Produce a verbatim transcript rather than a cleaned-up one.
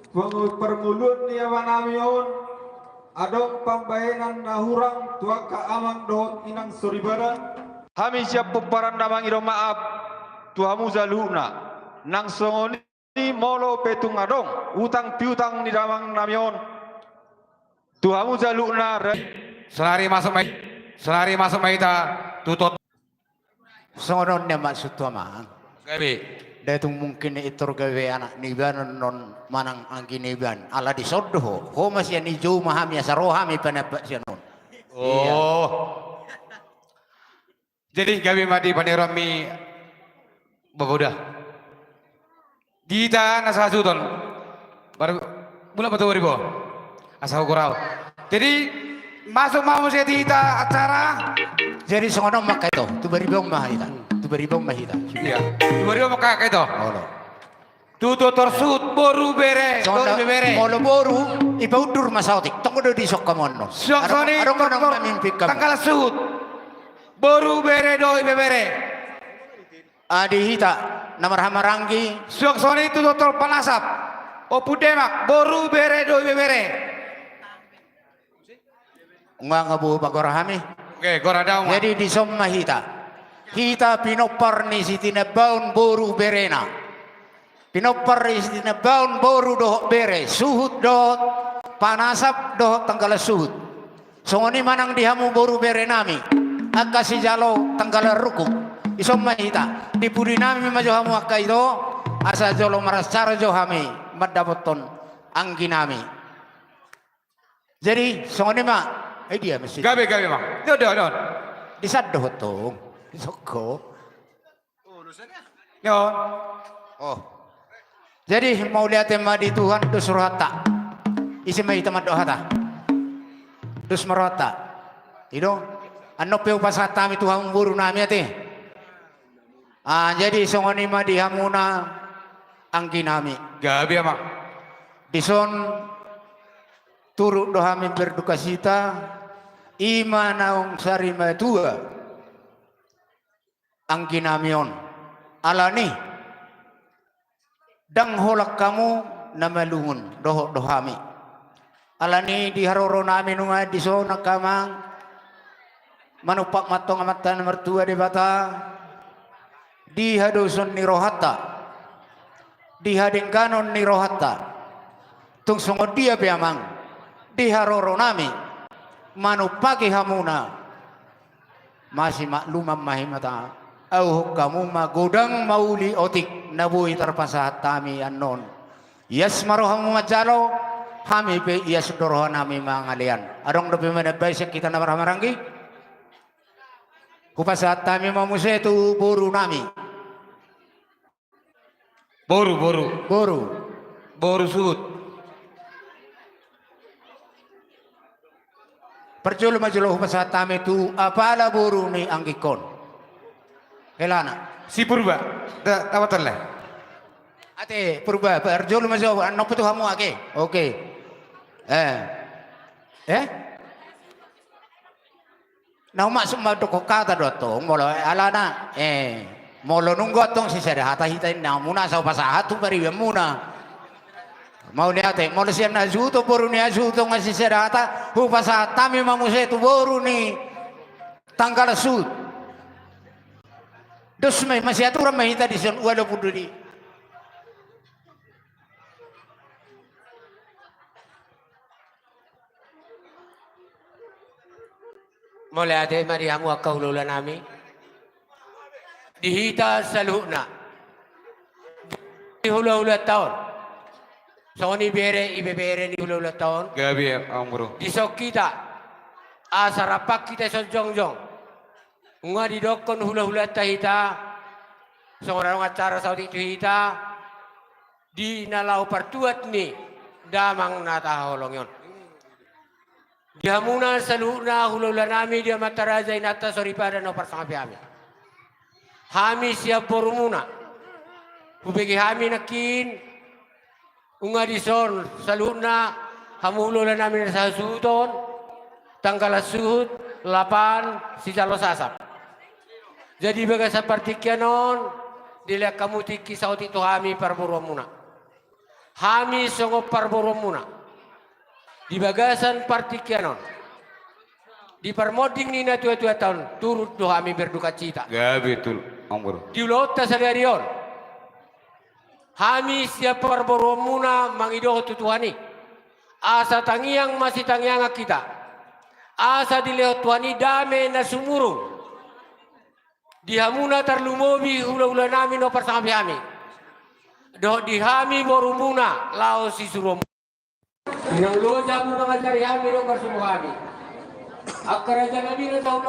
Pang-, parngoluan ni amanami on, adong pambahenan na hurang tu angka amang dohot inang soripada. Hami sian pomparan na mangido maaf tu hamu saluhutna, nang songon i molo pe tung adong utang piutang ni damangnami on tu hamu saluhutna. Saonari masuk ma-, saonari masuk ma hita tu tot. Songon on ni maksud tu amang. Gabe. Ndang tung mungkin i tor gabe anak niba annon manang anggi niba an. Ala dison do ho. Ho ma sian i jou ma hami asa ro hami panampak sian on. Oh. Jadi gabe ma di paneronmi baboda. Di hita na sahasuhuton. Baru mulak ma tu bariba. Asa huhut au. Jadi masuk ma muse di hita acara. Jadi songon on ma angka ito. Tu bariba ma hita. Tu bariba ma hita. Iya. Tu bariba ma angka ito. Olo. Tu tutor suhut boru bere dohot ibebere. Molo boru ipaundur ma saotik. Tong do dison hamu annon. Suang songon i adong, adong tutor na mimpi hamu. Tanggal suhut boru bere dohot ibebere. Adi hita na marhahamaranggi. Suang songon i tu tutor panasap. Ompu Demak, boru bere dohot ibebere. Nga, nga boha, gora hami. Oke, gora damang. Jadi dison ma hita. Hita pinompar ni Sitinambaon boru berena. Pinompar ni Sitinambaon boru dohot bere, suhut dohot panasap dohot tanggalan suhut. Songon i ma nang di hamu boru berenami, angka sijalo tanggalan rungkung. Dison ma hita, di pudinami ma jo hamu angka ito, asa jolo marasar jo hami mandapothon angginami. Jadi songon i ma. Eh, dia mesti. Gabe, gabe ma. Dia, dia, dia. Di san dohot tong. Di soko. Dia. Oh. Jadi mauliate ma di Tuhan, dos rohanta. Ise ma hita mandok hata? Dos ma rohanta. I do. Annon pe hupasahat hami tu hamu borunami ate. Ah, jadi songon i ma di hamuna angginami. Gabe ma. Dison turut do hami berdukacita, i ma naung sari matua angginami on. Alani ndang holan hamu na malungun dohot do hami. Alani di haroronami nunga dison angka amang, manumpak ma antong Amanta na martua Debata di hadoson ni rohanta, di hadengganon ni rohanta. Tung songon dia pe amang, di haroronami manumpaki hamuna, masimakluman ma hami, mauliate. Auhon hamu ma godang ma uli otik na boi tarpasahat hami annon. Ias ma rohamu manjalo, hami pe ias do rohanami mangalean. Adong dope manambai sian hita na marhahamaranggi? Hupasahat hami ma muse tu borunami. Boru, boru. Boru. Boru suhut. Parjolo ma jolo hupasahat hami tu apala boru ni anggingkon. Helana. Si Purba. Da, dapat le. Ate Purba, parjolo ma jolo, annon pe tu hamu ake. Oke. Eh. Eh? Na umak summa dokkon hata do antong, molo alana, eh, molo nunga antong sisada hata hita inna muna asa hupasahat tu paribanmuna. Mauliate, molo sian na suhut, boru ni suhut, nunga sisada hata, hupasahat hami ma muse tu boru ni tanggalan suhut. Dos ma i, masiaturan ma hita dison, walaupun do di. Mauliate ma di hamu angka hulahulanami. Di hita saluhutna. Di hulahulanta on. Songon i bere, ibebere ni hulahulanta on. Gabe, amang boru. Dison hita. Asa rap hita dison jongjong. Nunga didokkon hulahulanta hita. Songon adong acara saotik tu hita. Di na laho partuat ni damang na tahaholongi on. Di hamuna saluhutna hulahulanami di amanta raja inanta soripada na huparsangapi hami. Hami sian borumuna. Hubege hami nangkin, nunga dison saluhutna hamu hulahulanami na sahasuhuton, tanggalan suhut, lapan, sijalo sasam. Jadi bagasan partingkian on, dilehon hamu tingki saotik tu hami parboruonmuna. Hami songon parboruonmuna di bagasan partingkian on, di parmonding ni natuatuanta on, turut do hami berdukacita. Gabe tutu, Amang Boru. Di ulaonta sadari on, hami sian parboruonmuna mangidohon tu Tuhan i, asa tangiang masitangiangan hita, asa dilehon Tuhan i dame na sumurung di hamuna, tarlumobi hulahulanami na parsangap hami, dohot di hami borumuna laho sisuruonmuna. Unang loja hamu mangajari hami dohot marsomba hami. Angka rajanami na tahu